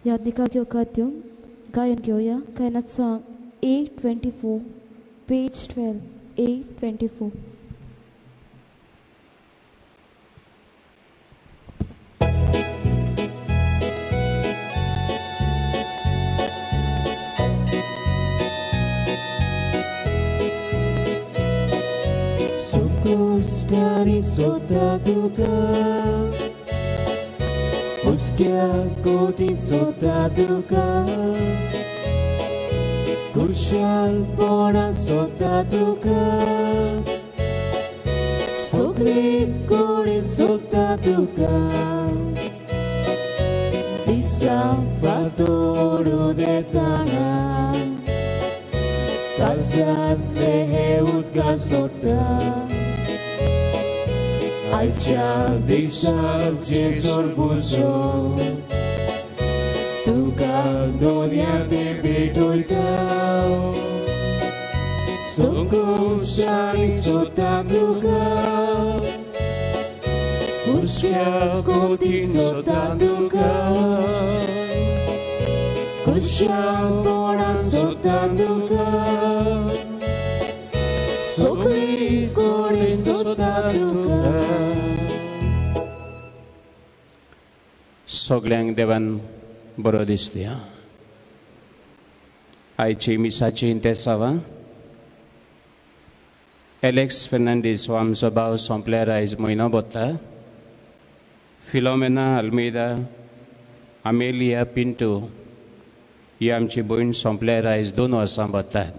यादनिका घेवकात दिवंक गायन घेवया. गायनात song 824 page 12 824. Sungkustani sota duka, Uskia koti sota duka, Kushal pona sota duka, Sokli kori sota duka, Disa fatoru detana, Kalsat lehe utka sota, Aicha disar jesor buzo, Tuka doniate betoita, Sungkustani sota duka, Uskia koti sota duka, Kushal pona sota duka, Sokli kori sota duka. सगल्यांक देवान बरो दिसया. आयची मिसाची इंतेसांवां. Alex Fernandes हो आमचो भाव सोंपल्यार आयज म्हयनो भरता. फिलोमेना आल्मेदा आमेलिया पिंटू ही आमची भयण सोंपल्यार आयज 2 वर्सां भरतात.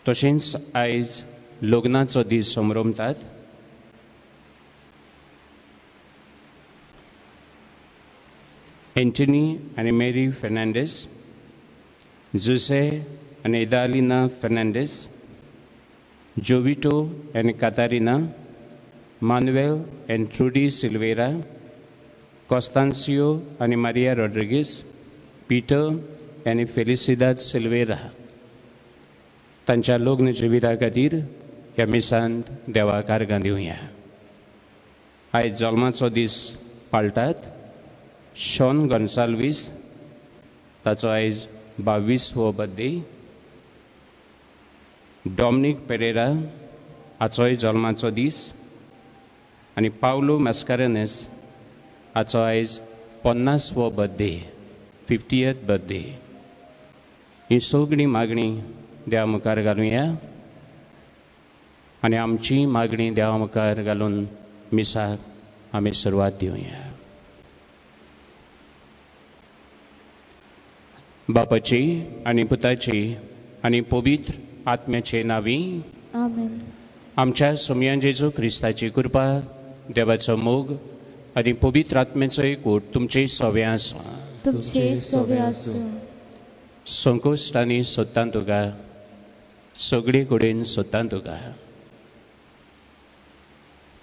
तशेंच आयज लग्नाचो दीस समरमतात. एंटनी आनी मेरी फेर्नांडीस, जुसे आनी इदालिना फेर्नांडीस, जोविटो आनी कातारिना, मानुएल आनी ट्रुडी सिल्वेरा, कॉस्तांसियो आनी मारिया रॉड्रिगीस, पीटर आनी फेलिसिदाद सिल्वेरा तांच्या लग्न जिविता खातीर ह्या मिसांत देवाक आर्गां दिवया. आयज जल्माचो दीस पाळटात. शॉन गोन्साल्वीस ताचो आयज 22वो बर्थडे. डॉमनीक पेरेरा हाचोय जल्माचो दीस आनी पावलो मास्कारेनस हाचो आयज 50वो बर्थडे, 50th birthday. ही सगळी मागणी देवा मुखार घालुया आनी आमची मागणी देवा मुखार घालून मिसाक आमी सुरवात दिवया. बापाची आनी पुताची आनी पवित्र आत्म्याचे नांवी आमेन. आमच्या सोमया जेजू क्रिस्ताची कृपा, देवाचो मोग आनी पवित्र आत्म्याचो एकूट तुमचे सवे आसूं. तुमचे सवे आसूं. संकोश्ट आनी सोदतां तुका, सगळे कडेन सोदतां तुका.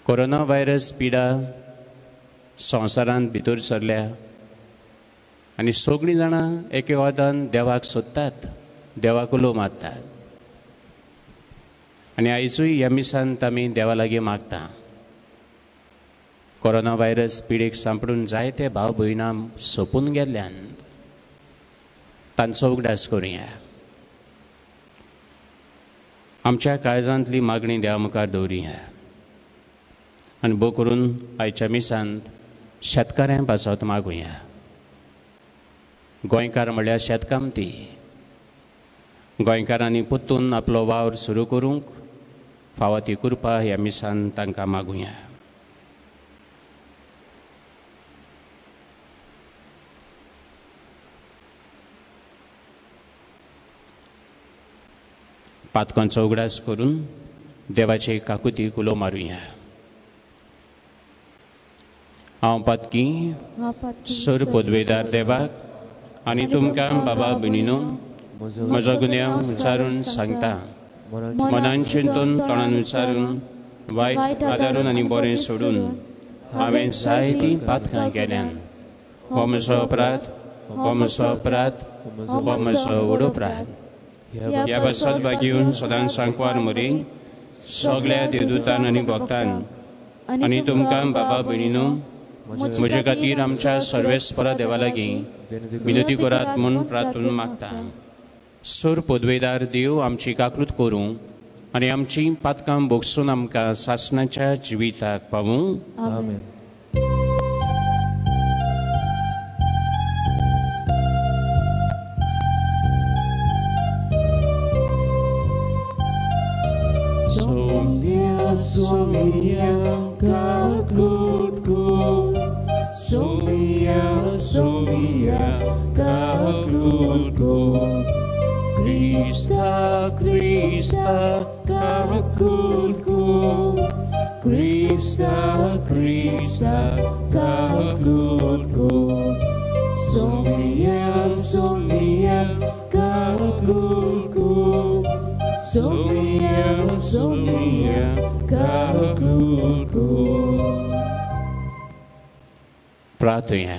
कोरोना व्हायरस पिडा संवसारांत भितर सरल्या आनी सगळीं जाणां एके वादान देवाक सोदतात, देवाक उलो मारतात आनी आयजूय ह्या मिसांत आमी देवा लागीं मागता. कोरोना व्हायरस पिडेक सांपडून जायते भाव भयणां सोंपून गेल्ल्यान तांचो उगडास करुया. आमच्या काळजांतली मागणी देवा मुखार दवरुया आनी भोव करून आयच्या मिसांत शेतकाऱ्यां पासत मागुया. गोंयकार म्हळ्यार शेतकामती. गोंयकारांनी परतून आपलो वावर सुरू करूंक फावो ती कृपा ह्या मिसान तांकां मागुया. पातकांचो उगडास करून देवाचे काकुतीक उलो मारुया. हांव पातकी सर पदवेदार देवाक आनी तुमकां बाबा भयणीनो म्हजो गुन्यांव विचारून सांगता. मनान चिंतून तोंडान विचारून वायट आदारून आनी बरें सोडून हांवें जायतीं पातकां केल्यान. हो म्हजो अपराध, हो म्हजो अपराध, हो म्हजो व्हड अपराध. ह्या पासत भागीवन सदांच सांकवार मरी सगळ्या देवदूतान आनी भक्तान आनी तुमकां बाबा भयणीनो म्हजे खातीर आमच्या सर्वेस्परा देवा लागीं विनंती करात म्हूण प्रार्थून मागता. सोर पदवेदार देव आमची काकूत करूं आनी आमची पातकां भोगसून आमकां सासणाच्या जिविताक पावूं. आमेन. Somia, kakutku, Somia, Somia, kakutku, Krista, Krista, kakutku, Krista, Krista, kakutku, Somia, Somia, kakutku, Somia, Somia, kakutku. प्रार्थना.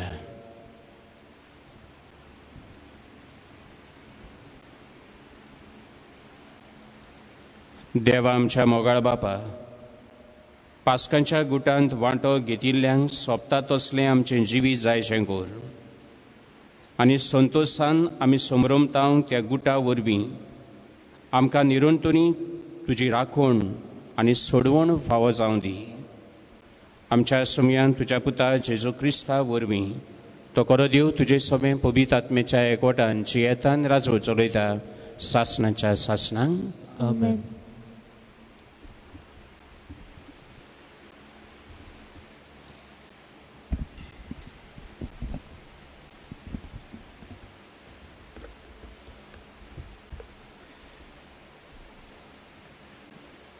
देवा आमच्या मोगाळ बापा, पास्कांच्या गुटांत वांटो घेतिल्ल्यांक सोंपता तसलें आमचें जिवीत जायशें कर आनी संतोशान आमी समरमतांव त्या गुटा वरवीं आमकां निरंतनी तुजी राखण आनी सोडवण फावो जावं दी. आमच्या सुमयान तुज्या पुता जेजू क्रिस्ता वरवीं तो करो देव तुजे सगळें पवित्र आत्मेच्या एकवटान जियेतान राजो चलयता सासणाच्या सासणांक. आमेन.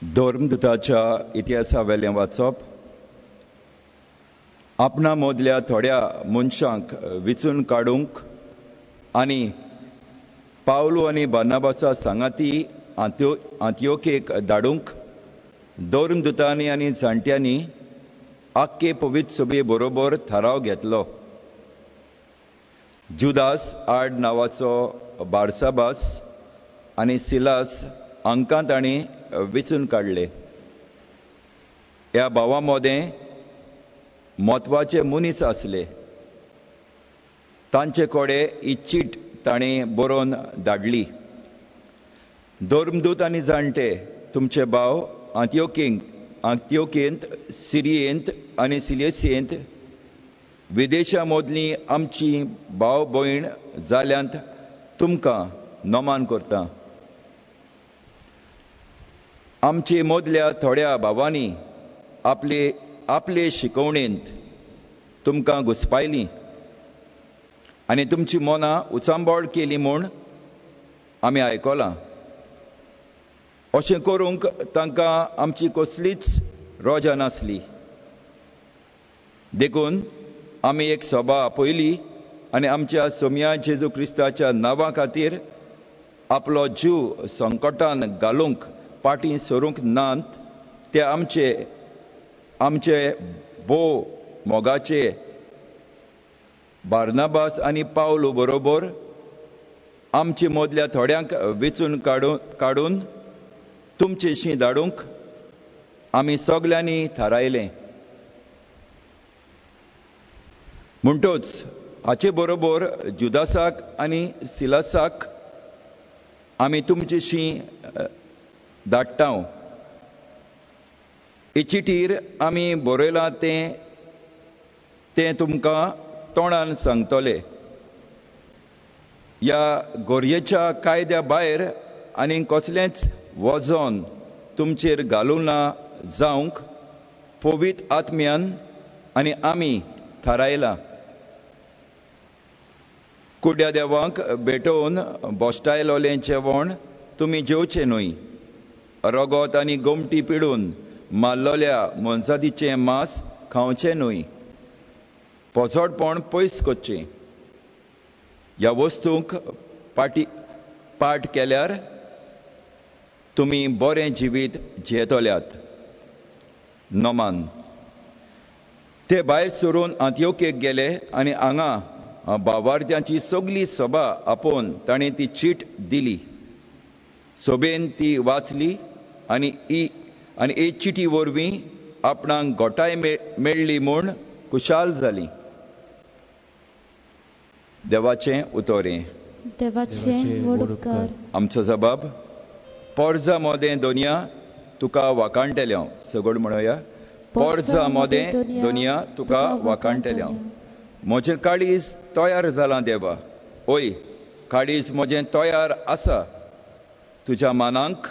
धर्मदूताच्या इतिहासा वेलें वाचप. आपणा मदल्या थोड्या मनशांक विचून काडूंक आनी पावलो आनी बार्नाबासा सांगाती आंत्योकेक धाडूंक धर्मदूतांनी आनी जाणट्यांनी आख्खे पवित्र सभे बरोबर थाराव घेतलो. जुदास आड नांवाचो बार्साबास आनी सिलास हांकां तांणी विचून काडले. ह्या भावां मदें म्हत्वाचे मनीस आसले. तांचे कडेन ही चीट तांणी बरोवन धाडली. धर्मदूत आनी जाणटे तुमचे भाव आंत्योकेंत, सिरियेंत आनी सिलेसियेंत विदेशा मदली आमची भाव भयण जाल्यांत तुमकां नमान करता. आमचे मदल्या थोड्या भावांनी आपले आपले शिकवणेंत तुमकां घुसपायली आनी तुमची मनां उचांबळ केली म्हूण आमी आयकलां. अशें करूंक तांकां आमची कसलीच रोजा नासली. देखून आमी एक सभा आपयली आनी आमच्या सोमया जेजू क्रिस्ताच्या नांवा खातीर आपलो जीव संकटान घालूंक पाटी सरूंक नात ते आमचे आमचे भोव मोगाचे बार्नाबास आनी पावलो बरोबर आमचे मदल्या थोड्यांक वेचून काडून तुमचेशी धाडूंक आमी सगल्यांनी थारायलें. म्हणटोच हाचे बरोबर जुदासाक आनी सिलासाक आमी तुमचेशी धाडटा. हे चिटीर आमी बरयलां तें तें तुमकां तोंडान सांगतले. ह्या गरजेच्या कायद्या भायर आनी कसलेंच वजन तुमचेर घालूं ना जावंक पवित्र आत्म्यान आनी आमी थारायलां. कुड्या देवांक भेटोवन बोश्टायलोलें जेवण तुमी जेवचें न्हय. रगत आनी गोमटी पिडून मारलोल्या मनजातीचें मांस खावचें न्हय. पोजडपण पयस करचें. ह्या वस्तूंक पाट केल्यार तुमी बरें जिवीत जियेतल्यात. नमान. ते भायर सरून आंत्योकेक गेले आनी हांगा भावार्थ्यांची सगली सभा आपोवन ताणें ती चीट दिली. सभेन ती वाचली आनी ही चिटी वरवीं आपणाक घटाय मेळ्ळी म्हूण खुशाल जालीं. देवाचें उतोरें. देवाचे व्हड उपकार. आमचो जबाब पोरजा मोदें दोनया तुका वाकाणटेलें हांव. सगळ म्हणोया, पोरजा मोदें दोनया तुका वाकाणटेलें हांव. म्हजें काळीज तयार जालां देवा, ओय काळीज म्हजें तयार आसा. तुज्या मानांक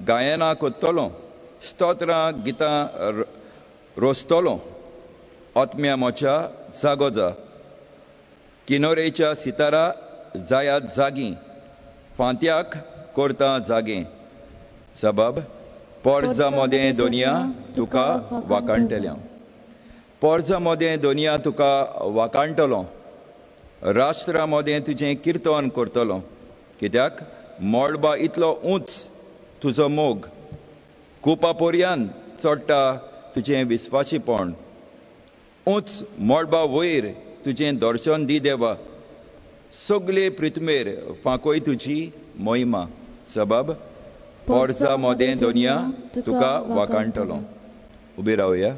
गायनां कोत्तलो, स्तोत्रां गितां रोसतलो. आत्म्या म्हज्या जागो जा, किनोरेच्या सितारा जायात जागी, फांत्याक करता जागे. सबब पोरजा मोदें दोनया तुका वाकाणटलें हांव. पोरजा मोदें दोनया तुका वाकाणटलो, राष्ट्रा मोदें तुजें किर्तन करतलो. कित्याक मळबा इतलो उंच तुजो मोग, कुपा पोरयान चडटा तुजें विस्वाशीपण. उंच मळबा वयर तुजें दर्शन दी देवा, सगळे पृथ्वेर फांकोय तुजी महिमा. सबब पोरजा मोदें दोनया तुका वाकाणटलो. उबी रावया.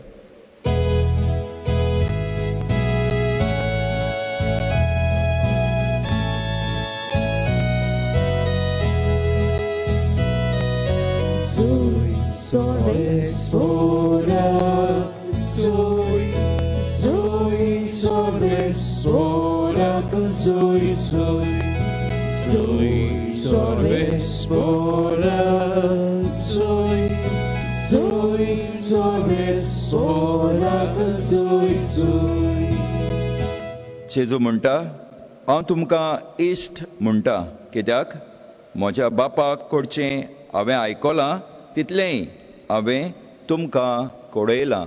जेजू म्हणटा, हांव तुमकां इश्ट म्हणटा, कित्याक म्हज्या बापाक कडचें हांवें आयकलां तितलेंय हांवें तुमकां कळयलां.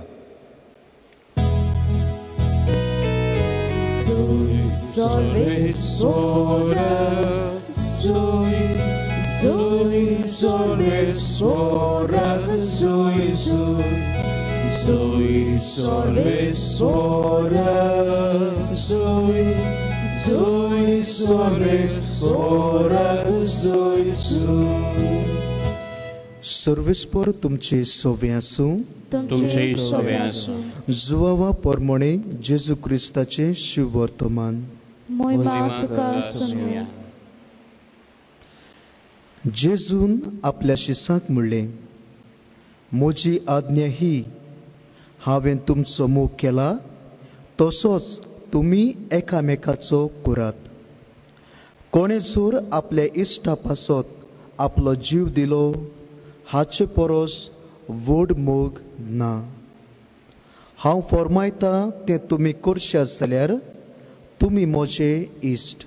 सर्वेस्पर तुमचे सोवे आसूं, तुमचे सोवे आसूं. जुवावा परमणे जेजू क्रिस्ताचे शिववर्तमान. जेजून आपल्या शिसांक म्हणलें, म्हजी आज्ञा ही, हांवें तुमचो मोग केला तसोच तुमी एकामेकाचो करात. कोणें जर आपल्या इश्टा पासत आपलो जीव दिलो हाचे परस व्हड मोग ना. हांव फर्मायता तें तुमी करशात जाल्यार तुमी म्हजे इश्ट.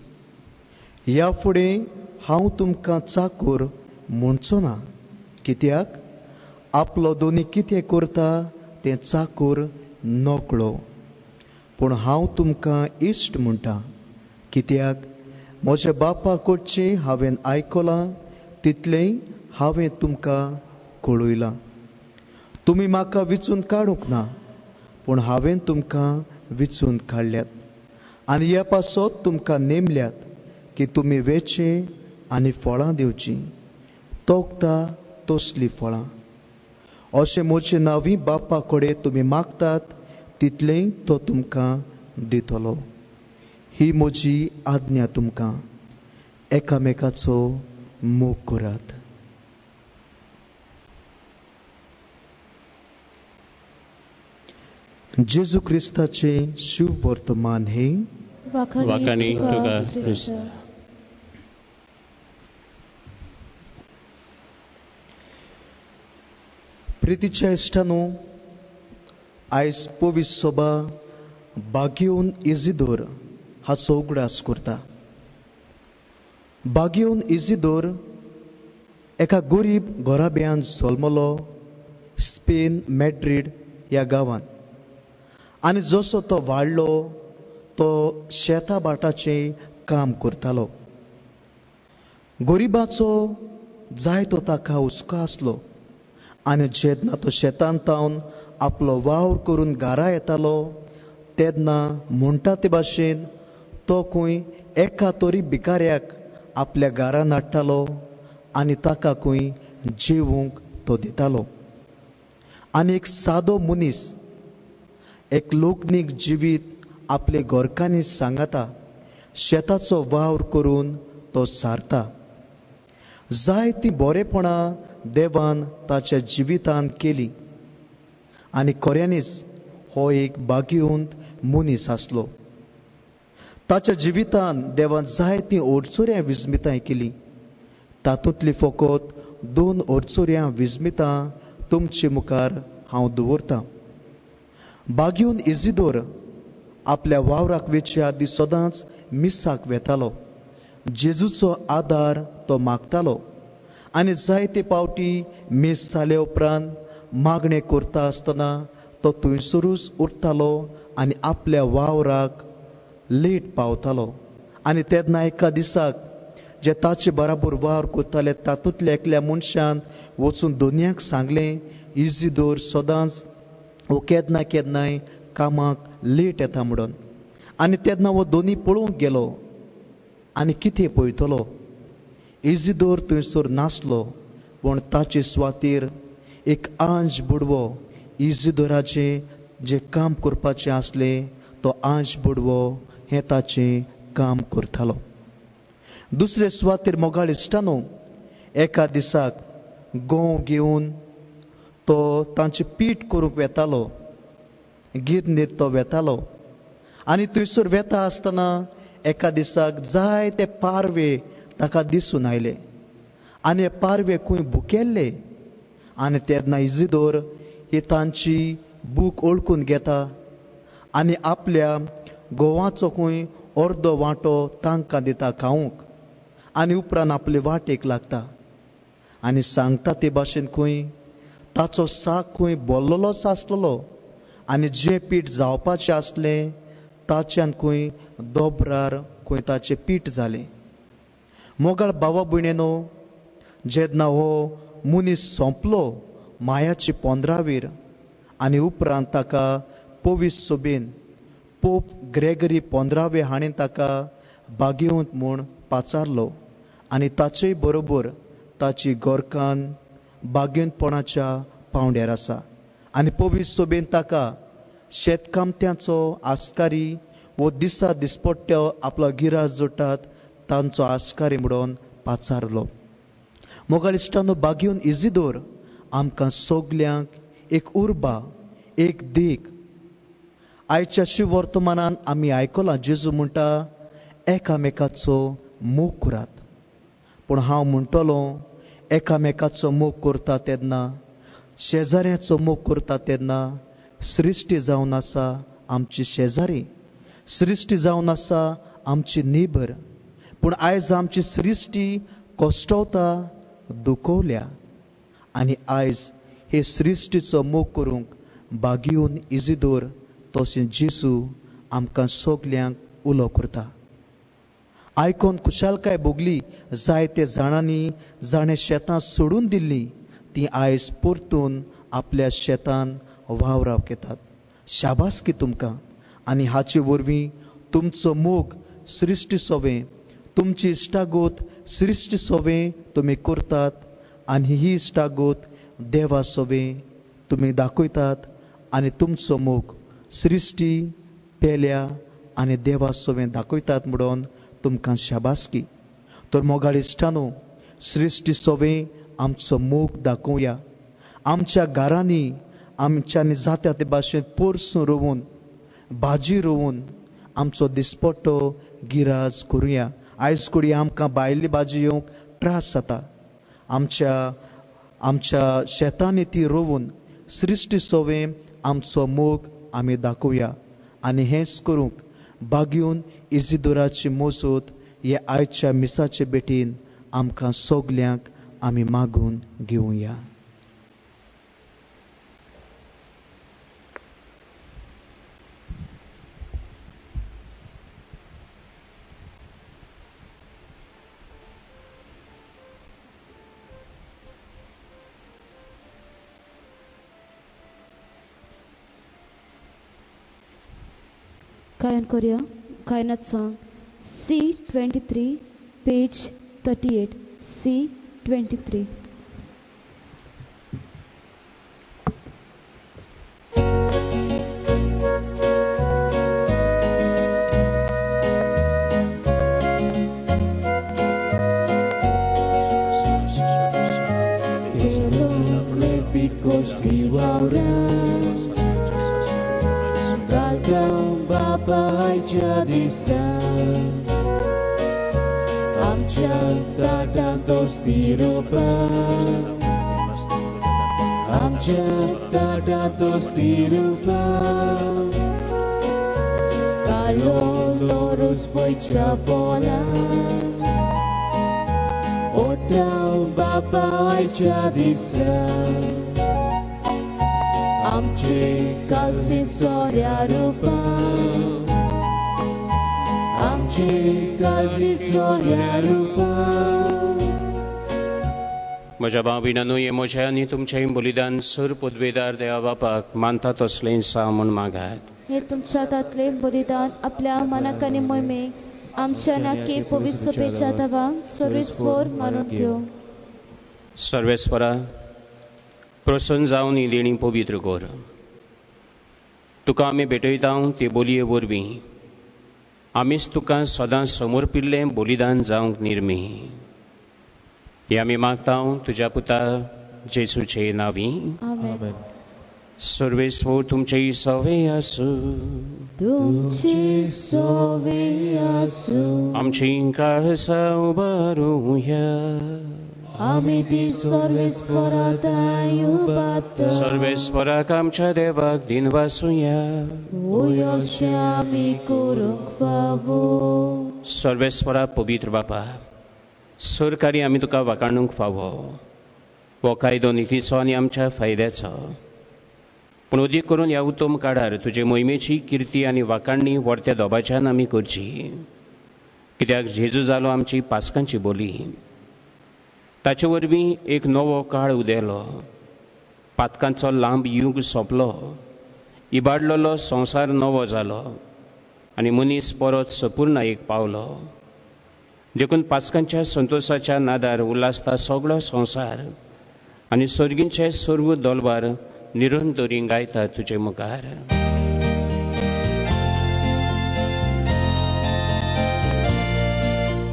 ह्या फुडें हांव तुमकां चाकूर म्हणचो ना, कित्याक आपलो दोनी कितें करता तें चाकूर नकळो. पूण हांव तुमकां इश्ट म्हणटा, कित्याक म्हज्या बापा कडचें हांवें आयकलां तितलेंय हांवें तुमकां कळयलां. तुमी म्हाका विचून काडूंक ना, पूण हांवें तुमकां विचून काडल्यात आनी ह्या पासत तुमकां नेमल्यात की तुमी वेचे आनी फळां दिवचीं, तोखता तसलीं फळां. अशें म्हजे नांवी बापा कडेन तुमी मागतात तितलेंय तो तुमकां दितलो. ही म्हजी आज्ञा तुमकां, एकामेकाचो मोग करात. जेजू क्रिस्ताचे शिववर्तमान हे. वाखाणी तुका क्रिस्त. प्रितीच्या इश्टानो, आयज पवित्र सभा बागेवन इजिदोर हाचो उगडास करता. बागेवन इजिदोर एका गरीब घराब्यान जल्मलो स्पेन मॅड्रीड ह्या गांवांत, आनी जसो तो वाडलो तो शेता भाटाचें काम करतालो. गरिबाचो जायतो ताका हुस्को आसलो आनी जेन्ना तो शेतांत तावन आपलो वावर करून घरा येतालो तेन्ना म्हणटा ते भाशेन तो खंय एका तरी भिकाऱ्याक आपल्या घरान हाडटालो आनी ताका खंय जेवूंक तो दितालो. आनी एक सादो मनीस एक लोकनीक जिवीत आपले गोरकांनी सांगाता शेताचो वावर करून तो सारता. जायतीं बरेपणां देवान ताच्या जिवितान केली आनी खऱ्यांनीच हो एक भाग्यवंत मनीस आसलो. ताच्या जिवितान देवान जायतीं अडचुऱ्यां विस्मितां केली. तातूंतली फकत 2 अडचुऱ्यां विस्मितां तुमचे मुखार हांव दवरतां. बाग्यून इजिदोर आपल्या वावराक वेचे आदीं सदांच मिसाक वेतालो. जेजूचो आदार तो मागतालो आनी जायते पावटी मीस जाले उपरांत मागणें करता आसतना तो थंयसरूच उरतालो आनी आपल्या वावराक लेट पावतालो. आनी तेन्ना एका दिसाक जे ताचे बराबर वावर करताले तातूंतल्या एकल्या मनशान वचून दोनयांक सांगलें, इजिदोर सदांच वो केन्ना केन्नाय कामाक लेट येता म्हणून. आनी तेन्ना हो दोनी पळोवंक गेलो आनी कितें पळयतलो, इजिदोर थंयसर नासलो, पूण ताचे सुवातेर एक आंज बुडवो इजिदोराचें जें काम करपाचें आसलें तो आंज बुडवो हें ताचें काम करतालो. दुसरे सुवातेर मोगाळ इश्टानो, एका दिसाक गंव घेवन तो तांचे पीठ करूंक वेतालो, गिरणीर तो वेतालो आनी थंयसर वेता आसतना एका दिसाक जायते पारवे ताका दिसून आयले आनी हे पारवे खंय भुकेल्ले. आनी तेन्ना इजिदोर ही तांची भूक ओळखून घेता आनी आपल्या गोवाचो खंय अर्दो वांटो तांकां दिता खावंक आनी उपरांत आपले वाटेक लागता आनी सांगता ते भाशेन खंय ताचो साक खंय बोल्लोच आसलेलो आनी जें पीठ जावपाचें आसलें ताच्यान खंय दोबरार खंय ताचें पीठ जालें. मोगाळ भावा भयणीनो, जेन्ना हो मनीस सोंपलो मायाचे 15वेर आनी उपरांत ताका पवीस सोबेन पोप ग्रेगरी 15वे हाणें ताका भाग्यवंत म्हूण पाचारलो आनी ताचेय बरोबर ताची गोरकान भाग्यवंतपणाच्या पावंड्यार आसा. आनी पवीस सोबेन ताका शेतकामत्यांचो आस्कारी वो दिसा दिसपट्ट्यो आपलो गिरास जोडटात तांचो आस्कारी म्हणून पाचारलो. मोगाळ इश्टानो, बागेवन इजिदोर आमकां सगल्यांक एक उर्बा, एक देख. आयच्या शिवर्तमानान आमी आयकलां जेजू म्हणटा एकामेकाचो मोग करात. पूण हांव म्हणटलो एकामेकाचो मोग करता तेन्ना, शेजाऱ्याचो मोग करता तेन्ना सृश्टी जावन आसा आमची शेजारी, सृश्टी जावन आसा आमची नेबर. पूण आयज आमची सृश्टी कश्टवता, दुखवल्या आनी आयज हे सृश्टीचो मोग करूंक बागेवन इजिदोर तशें जेजू आमकां सगल्यांक उलो करता. आयकोन खुशालकाय भोगली जायते जाणांनी जाणें शेतां सोडून दिल्लीं तीं आयज परतून आपल्या शेतान वावराक येतात. शाबासकी तुमकां आनी हाचे वरवीं तुमचो मोग सृश्टी सोवें, तुमची इश्टागत सृश्टी सोवें तुमी करतात आनी ही इश्टागत देवा सोवें तुमी दाखयतात आनी तुमचो मोग सृश्टी पेल्या आनी देवा सोवें दाखयतात म्हणून तुमकां शाबासकी. तर मोगाळ इश्टानो, सृश्टी सोवें आमचो मोग दाखोवया. आमच्या घरांनी आमच्यांनी जाता ते भाशेन पोरसूं रोवून, भाजी रोवून आमचो दिसपट्टो गिराज करुया. आयज कडेन आमकां भायली भाजी येवंक त्रास जाता. आमच्या आमच्या शेतांनी ती रोवून सृश्टी सोवें आमचो मोग आमी दाखोवया. आनी हेंच करूंक बागेवन इजिदोराची मोजत हे आयच्या मिसाचे भेटीन आमकां सगल्यांक आमी मागून घेवया. Kayan Korea, Kayanat song C23, page 38, C23. बापायच्या दिसा आमच्या ताटांत दोस्ती रुपा आमच्या ताटांत दोस्ती रुपा कालो लोरूस पयच्या फोला ओताव बापायच्या दिसा आमचे कालसी सोऱ्या रुपा आमचे कालसी सोऱ्या रुपा. म्हज्या भाव भयणांनो, हें म्हजें आनी तुमचें बलिदान सर पदवेदार देवा बापाक मानता तसलें सा म्हूण मागात. हे तुमच्या हातांतलें बलिदान आपल्या मनाक आनी मोहिमेक आमच्या नाकी पवित्र सभेच्या दवांक सर्वेस्वर मानून घेवं. सर्वेस्वरा, प्रसन्न जावन ही देणी पवित्र कर. तुका आमी भेटयता ते बोलये वरवीं आमीच तुका सदां समर्पिल्लें बलिदान जावंक निर्मी. हे आमी मागता तुज्या पुता जेजूचे नांवी. आमेन. सर्वेस्वर तुमचे सवे आसूं. तुमचे सवे आसूं. आमची काळसां उबारुया. आमी ती सर्वेस्वराताय उबारता. सर्वेस्वराक आमच्या देवाक दिनवासुया. अशें आमी करूंक फावो. सर्वेस्वरा पवित्र बापा, सरकारी आमी तुका वाखाणूंक फावो. हो कायदो नितीचो आनी आमच्या फायद्याचो, पूण अदीक करून ह्या उत्तम काळार तुजे मोहिमेची किर्ती आनी वाखाणणी व्हडत्या दोबाच्यान आमी करची. कित्याक जेजू जालो आमची पास्कांची बोली. ताचे वरवीं एक नवो काळ उदेलो. पातकांचो लांब यूग सोंपलो. इबाडलेलो संवसार नवो जालो आनी मनीस परत सपूर्णायेक पावलो. देखून पास्कांच्या संतोशाच्या नादार उल्हासता सगळो संवसार आनी सर्गींचे सर्व दोलवार निरंतरी गायता तुजे मुखार.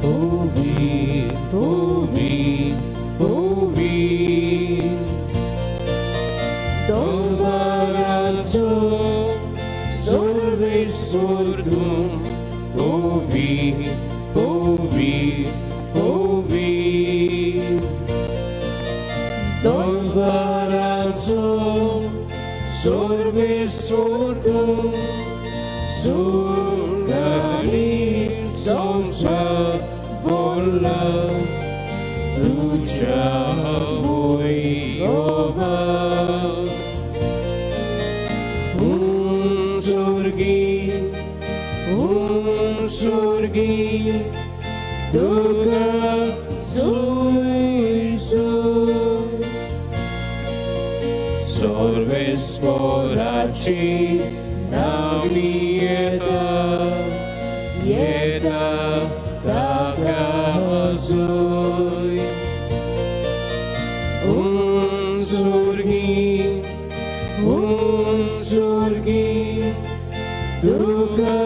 ओवी ओवी ओवी दोलवाराचो सर्वेस्वर तूं. ओवी ओवी ओवी दोलवाराचो सर्वेस्वर तूं. सुर्गानी संवसार बोला तुझ्या वैभवा. उन सुर्गी तुका सुय सुय. सर्वेस्वराची नावी येता येता ताका जोय. उन सुर्गी तुका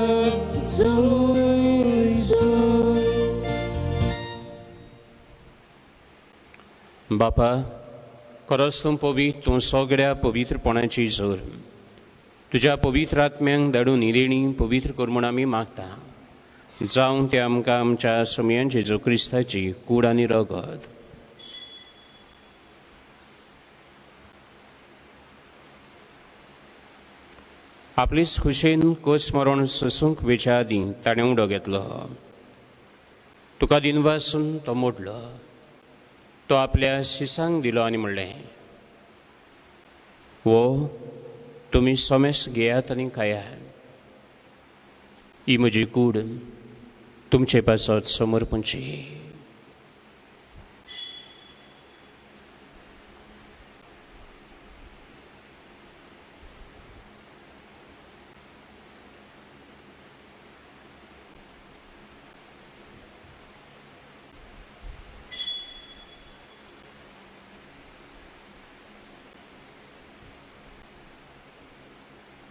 सुय सुय. बापा, खरोच तूं पवित्र, तूं सगळ्या पवित्रपणाची जोर. तुज्या पवित्र आत्म्यांक धाडून ही देणी पवित्र कर म्हूण आमी मागता. जावं ते आमकां आमच्या सोमयान जेजू क्रिस्ताची कूड आनी रगत. आपलीच खुशेन कोस मरण सोसूंक वेच्या आदीं ताणें उडो घेतलो. तुका दिनवासून तो मोडलो. तो आपल्या शिसांक दिलो आनी म्हणलें, वो तुमी सोमेस घेयात आनी खायात. ही म्हजी कूड तुमचे पासत समर्पणची.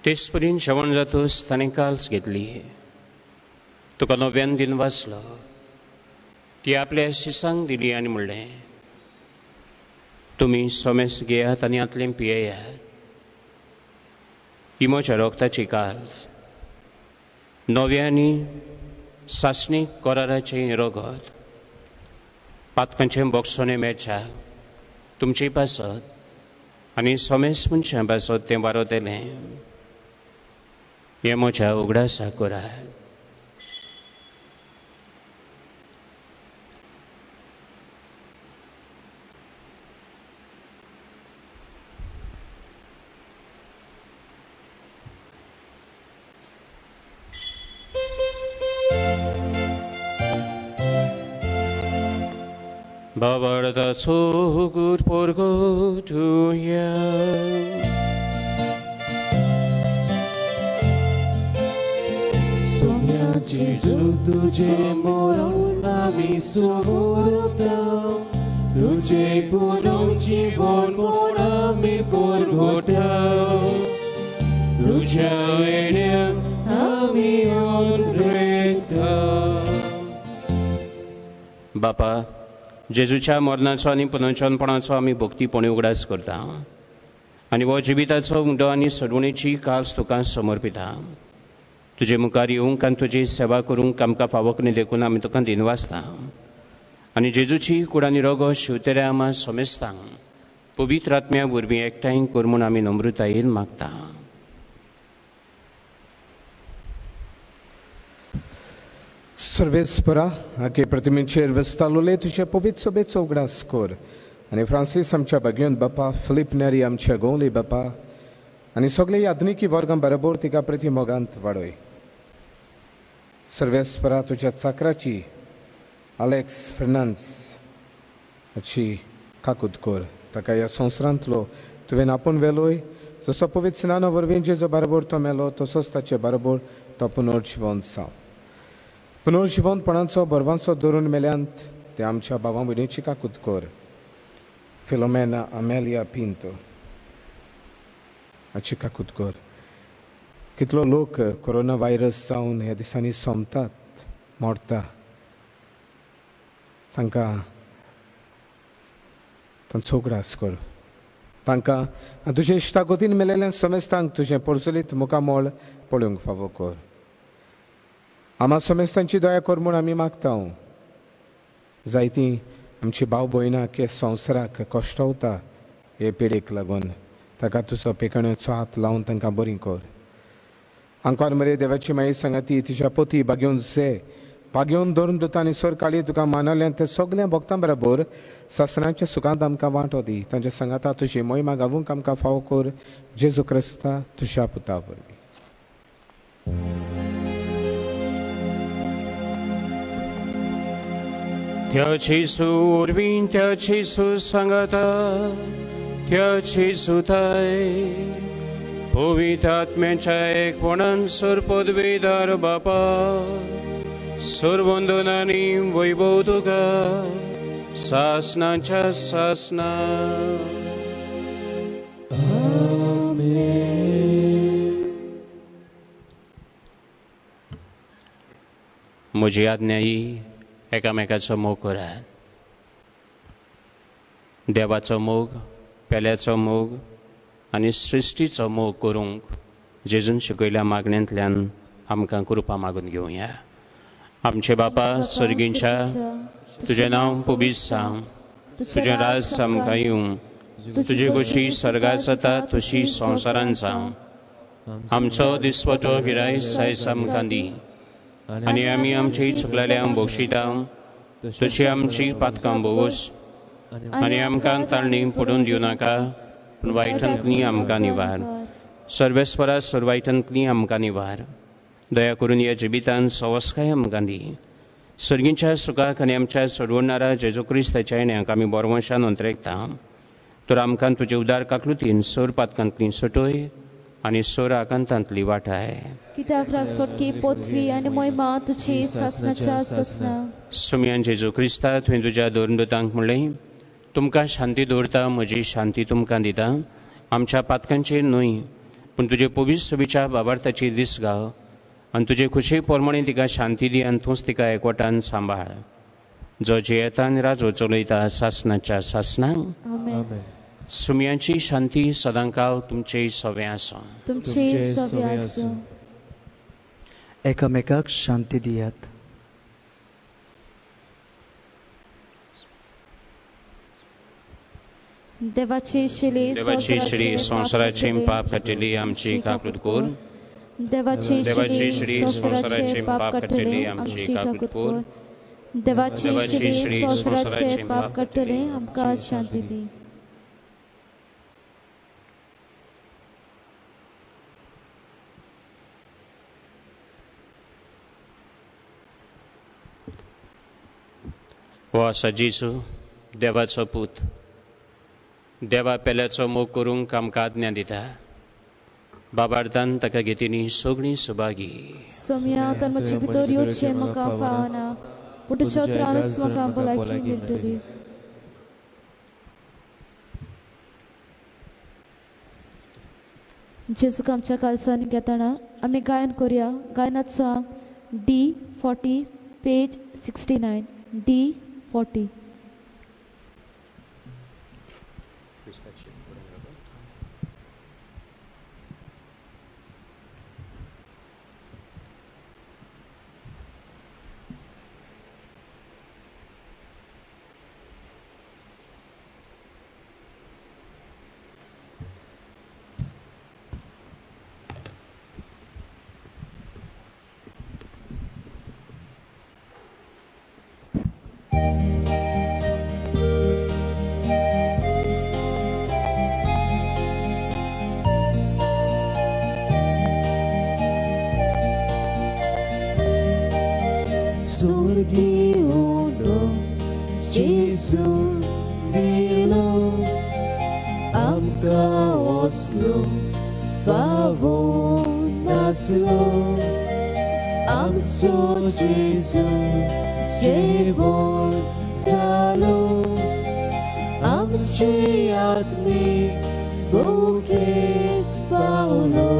तेचपरीन जेवण जातूच ताणें काल्स घेतली. तुका नव्यान दिन वाचलो. ती आपल्या शिसांक दिली आनी म्हणलें, तुमी सोमेस घेयात आनी हांतलें पियेयात. ही म्हज्या रोगताची काल्स. नव्या आनी सासणीक कराराचें रगत पातकांचें बोगसणें मेळच्या तुमचे पासत आनी समेस मनशां पासत तें वारवतलें. हें म्हज्या उगडासा करात. Babarda sogut porgo tuya. Somya Jesu tuje moron ami sumurta, tuje punarjivon pon ami porgota, tujya venyam ami ondreta. बापा, जेजूच्या मरणाचो आनी पुनर्जनपणाचो आमी भक्तीपणी उगडास करता आनी हो जिविताचो उंडो आनी सोडवणेची कास तुका समर्पिता. तुजे मुखार येवंक आनी तुजी सेवा करूंक आमकां फावक न्ही देखून आमी तुका दिनवासता आनी जेजूची कूड आनी रगत शिवतेऱ्या आमा समेस्तांक पवित्र आत्म्या वरवीं एकठांय कर म्हूण आमी नम्रतायेन मागता. सर्वेस्परा आके प्रतिमेचेर वेस्तालोले तुजे पवित्र सभेचो उगडास कर आनी फ्रांसीस आमच्या भाग्योन बापा, फिलीप नेरी आमच्या गोंवली बापा आनी सगळे यादनिकी वर्गां बरोबर तिका प्रतिमोगांत वाडय. सर्वेस्परा तुज्या चाकराची आलेक्स फेर्नांस हाची काकूत कर, ताका ह्या संवसारांतलो तुवें आपोवन व्हेलोय, जसो पवित्र स्नाना वरवीं जेजो बरोबर तो मेलो तसोच ताचे बरोबर तो पुनर्जिवन जावं. पुनर्जिवनपणाचो बरवांचो धरून मेल्यांत ते आमच्या भावां भयणीची काकूत कर. फिलोमेना अमेलिया पिंतो हाची काकूत कर. कितलो लोक कोरोना व्हायरस जावन ह्या दिसांनी सोंपतात, मरता, तांकां तांचो उगडास कर. तांकां तुजे इश्टागतीन मेलेल्या समेस्तांक तुजें पोरचलीत मुखामळ पळोवंक फावो कर. आमा समेस्तांची दया कर म्हूण आमी मागता. जायतीं आमची भाव भयणां के संवसाराक कश्टवता हे पिडेक लागून, ताका तुजो पेकण्याचो हात लावन तांकां बरी कर. आंकवार मरे देवाची माई सांगाती तिच्या पोती बागेवन जे बागेवन धरून दुता आनी सरकाळी तुका मानवल्यान ते सगळ्या भक्तां बरोबर सासणाच्या सुखांत आमकां वांटो दी. तांच्या सांगाता तुजी मोहिमा गावूंक आमकां फावो कर. जेजू क्रिस्ता तुज्या पुता वरवीं. त्याची सुरवीं त्याची सुसंगता त्याची सुताय पवित्र आत्म्याच्या एकपणान सरपदवीदार बापा सरवंदनानी वैभव तुका सासनाच्या सासना. म्हजी आज्ञा ही एकामेकाचो मोग करात. देवाचो मोग, पेल्याचो मोग आनी सृश्टीचो मोग करूंक जेजून शिकयल्या मागण्यांतल्यान आमकां कृपा मागून घेवया. आमचे बापा सर्गींच्या, तुजें नांव पवित्र जावं, तुजें राज आमकां येवं, तुजी खोशी सर्गार जाता तशी संवसारांत जावं. आमचो दिसवटो गिरायस आयज आमकां दी आनी आमी आमची चुकलेल्यांक बक्षिता तशी आमची पातकां भोगोस आनी आमकां ताळणी पडून दिवं नाका, पूण वायटांतली आमकां निवार. सर्वेस्परा सर वायटांतली आमकां निवार. दया करून ह्या जिवितान सवस्काय आमकां दी. सर्गींच्या सुखाक आनी आमच्या सोडवणारा जेजू क्रिस्ताच्या येण्याक आमी बोरवंशान अंतरेकता. तर आमकां तुजे उदार काकलुतीन सोर पातकांतली सुटोय आनी सोर आकांतांतली वाटाय. कित्याक रासवटकी पोथवी आनी मोहिमा तुजी सासणाच्या सासणा. सुमयान जेजू क्रिस्ता, तुवें तुज्या दोरदूतांक म्हणलें, तुमकां शांती दवरता, म्हजी शांती तुमकां दिता. आमच्या पातकांचेर न्हय पूण तुजे पवित्र सभेच्या बाबार्थाची दीस गाव आनी तुजे खुशी प्रमाणे तिका शांती दी आनी तूंच तिका एकवटान सांबाळ, जो जियेता आनी राजो चलयता सासणाच्या सासणाक. सुमयांची शांती सदांकाल तुमचे सवे आसूं. तुमचे सवे आसूं. एकामेकाक शांती दियात. देवाची शिडी संवसाराची पाप काडटली आमची काकूत कर. देवाची शिडी संवसाराचे पाप काडटली आमची काकूत कर. देवाची शिडी संवसाराचे पाप काडटली आमकां शांती दी. हो आसा जेजू देवाचो पूत, देवा पेल्याचो मोग करूंक आमकां आज्ञा दिता. बाबार्थान ताका घेतिनी सगळीं सुभागी. सोम्या तन्मचे भितर येवचें म्हाका फावना, पूण तुज्या उतरानच म्हाका भलायकी मेळटली. जेजूक आमच्या कालसांनी घेतना आमी गायन करुया. गायनाचो आंक D40 page 69 D40. Gesù dilo amka oslo favor naslo amso Gesù jevon salo amche atmi bukit paulo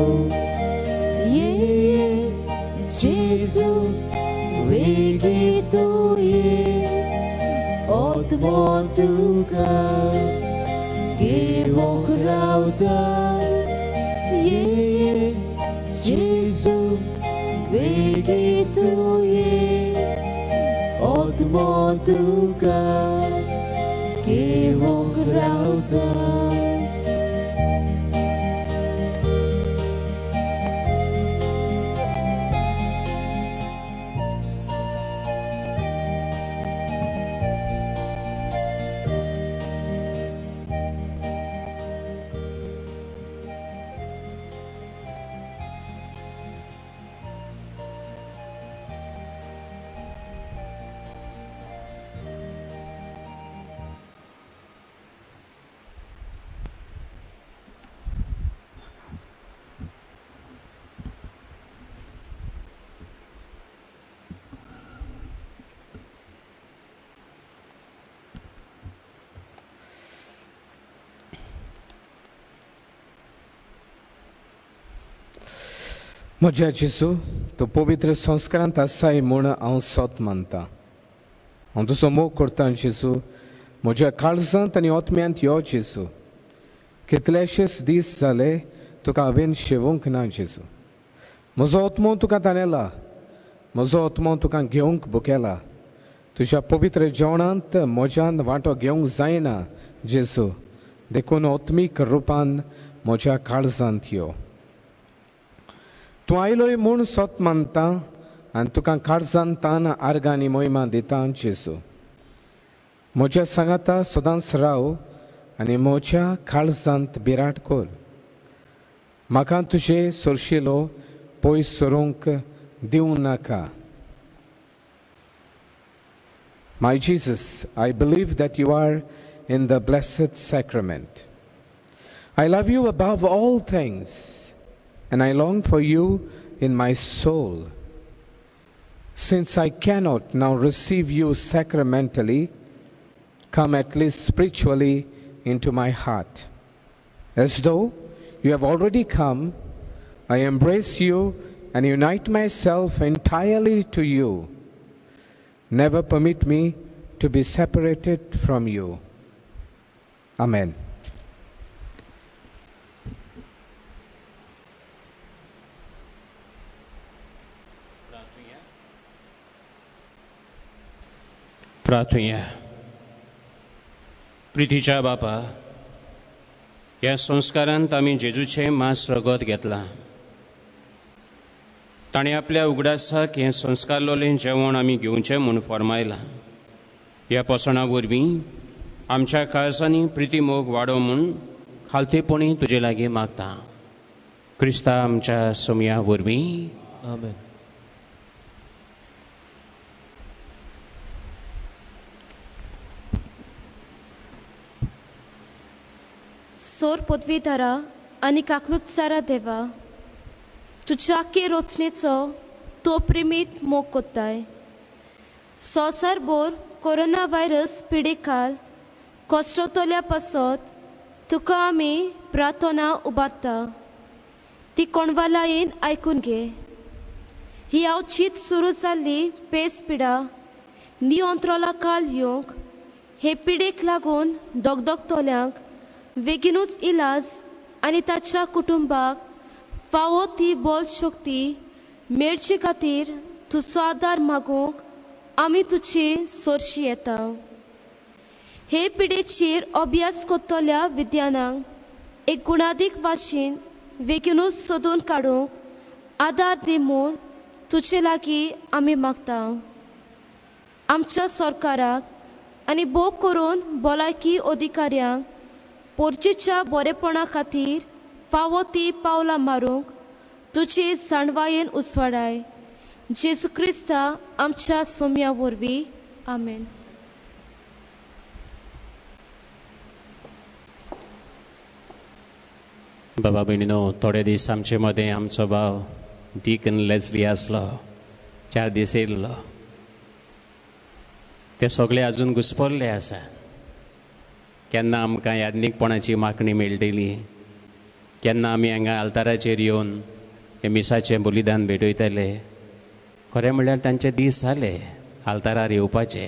ye Gesù vegituye Otmotuka Gevokrauta Ye Jesu Vegituye Otmotuka Gevokrauta. म्हज्या जेजू, तूं पवित्र संस्कारांत आसाय म्हूण हांव सत मानता. हांव तुजो मोग करता जेजू, म्हज्या काळजांत आनी ओतम्यांत यो जेजू. कितलेशेच दीस जाले तुका हांवें शेवूंक ना जेजू. म्हजो ओतमो तुका तानेला, म्हजो ओतमो तुका घेवंक भुकेला. तुज्या पवित्र जेवणांत म्हज्यान वांटो घेवंक जायना जेजू, देखून ओत्मीक रुपान म्हज्या काळजांत यो. तूं आयलोय म्हूण सत मानता आनी तुका काळजान तान आर्गां आनी मोहिमा दिता जेजू. म्हज्या सांगाता सदांच राव आनी म्हज्या काळजांत बिराट कर. म्हाका तुजे सोरशिलो पयस सरूंक दिवं नाका. My Jesus, I believe that you are in the blessed sacrament. I love you above all things, and I long for you in my soul. Since I cannot now receive you sacramentally, come at least spiritually into my heart. As though you have already come, I embrace you and unite myself entirely to you. Never permit me to be separated from you. Amen. प्रार्थुया. प्रितीच्या बापा, ह्या संस्कारांत आमी जेजूचें मांस रगत घेतलां. ताणें आपल्या उगडासाक हें संस्कारलोलें जेवण आमी घेवचें म्हूण फर्मायलां. ह्या पोसणा वरवीं आमच्या काळजांनी प्रिती मोग वाडो म्हूण खालतेपणी तुजे लागीं मागता. क्रिस्ता आमच्या सोमया वरवीं. आमेन. सोर पदवीधारा आनी काकलुतसारा देवा, तुज्या आख्खे रचनेचो तो प्रेमीत मोग कोत्ताय. संवसारभर कोरोना व्हायरस पिडेकाल कश्टतल्या पासत तुका आमी प्रार्थना उबारता. ती कोणवालायेन आयकून घे. ही अवचीत सुरू जाल्ली पेस पिडा नियंत्रणां काल येवंक हे पिडेक लागून दगदगतल्यांक बेगीनूच इलाज आनी ताच्या कुटुंबाक फावो ती बल शक्ती मेळचे खातीर तुजो आदार मागूंक आमी तुजी सोरशी येता. हे पिडेचेर अभ्यास करतल्या विद्यानांक एक गुणादीक वाशीन बेगीनूच सोदून काडूंक आदार दी म्हूण तुजे लागीं आमी मागता. आमच्या सरकाराक आनी भोव करून भलायकी अधिकाऱ्यांक पोरचेच्या बरेपणा खातीर फावो ती पावलां मारूंक तुजे जाणवायेन उसवाडाय. जेजू क्रिस्ता आमच्या सोम्या वरवीं. आमेन. बाबा भयणीनो, थोडे दीस आमचे मदें आमचो भाव डिकन लेस्ली आसलो. 4 दीस येयल्लो. ते सगळे अजून घुसपल्ले आसा. केन्ना आमकां याज्ञीकपणाची मागणी मेळटली, केन्ना आमी हांगा आल्ताराचेर येवन हे मिसाचें बलिदान भेटयतले. खरें म्हणल्यार तांचे दीस जाले आल्तारार येवपाचे,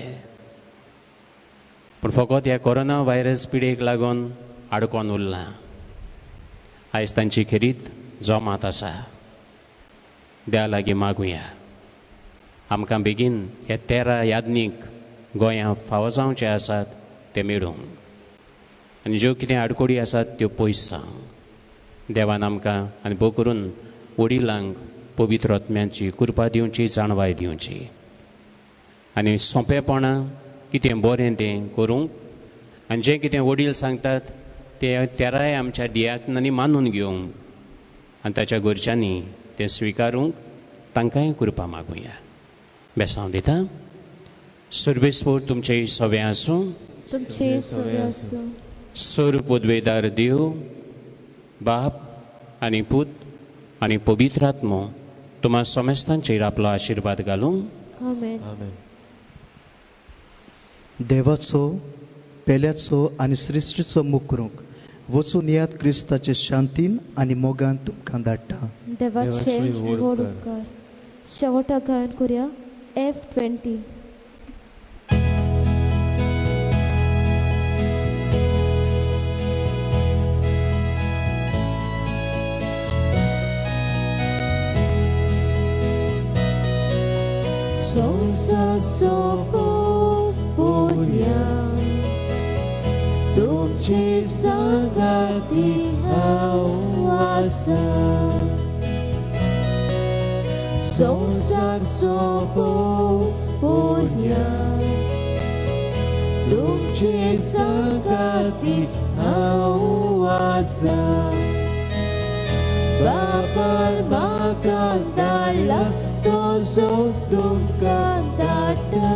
पूण फकत ह्या कोरोना व्हायरस पिडेक लागून आडकोन उरलां. आयज तांची खेरीत जमात आसा. देवा लागीं मागुया आमकां बेगीन हे 13 याज्ञीक गोंयांत फावो जावचे आसात ते मेळूंक आनी ज्यो कितें आडकोडी आसात त्यो पयस जावं. देवान आमकां आनी भोव करून वडिलांक पवित्र आत्म्याची कृपा दिवची, जाणवाय दिवची आनी सोंपेपणां कितें बरें तें करूंक आनी जें कितें वडील सांगतात ते तेराय आमच्या दियाकनांनी मानून घेवंक आनी ताच्या घरच्यांनी तें स्विकारूंक तांकांय कृपा मागुया. बेसांव दिता. सर्वेस्पोर तुमचें सवें आसूं. तुमचें सवें आसूं. सोर पदवेदार देव बाप आनी पूत आनी पवित्र आत्मो तुमा समेस्तांचेर आपलो आशिर्वाद घालूं. आमेन. देवाचो पेल्याचो आनी सृश्टीचो मोग करूंक वचून याद क्रिस्ताचे शांतीन आनी मोगान तुमकां धाडटा. देवाचे व्हड उपकार. शेवटाक गायन करुया F20. तुमचे सांगाती हांव आसा. संवसार सोंपोवया तुमचे सांगाती हांव आसा. बापान म्हाका धाडला तसोच तुमकां धाडटा.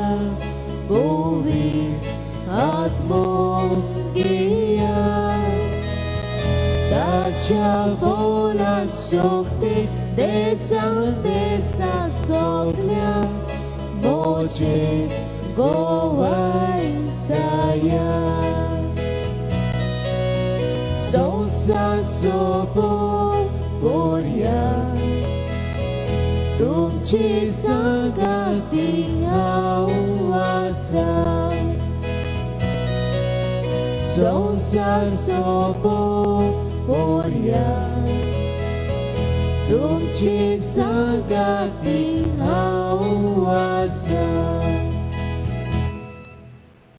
पवित्र आत्मो घेया ताच्या बोलान शक्ती देसान देसान सगल्या मोजे गोवाय जाया. संवसार सोंपोवया तुमचे सांगाती हांव आसा. संवसार सोंपोवया तुमचे सांगाती हांव आसा.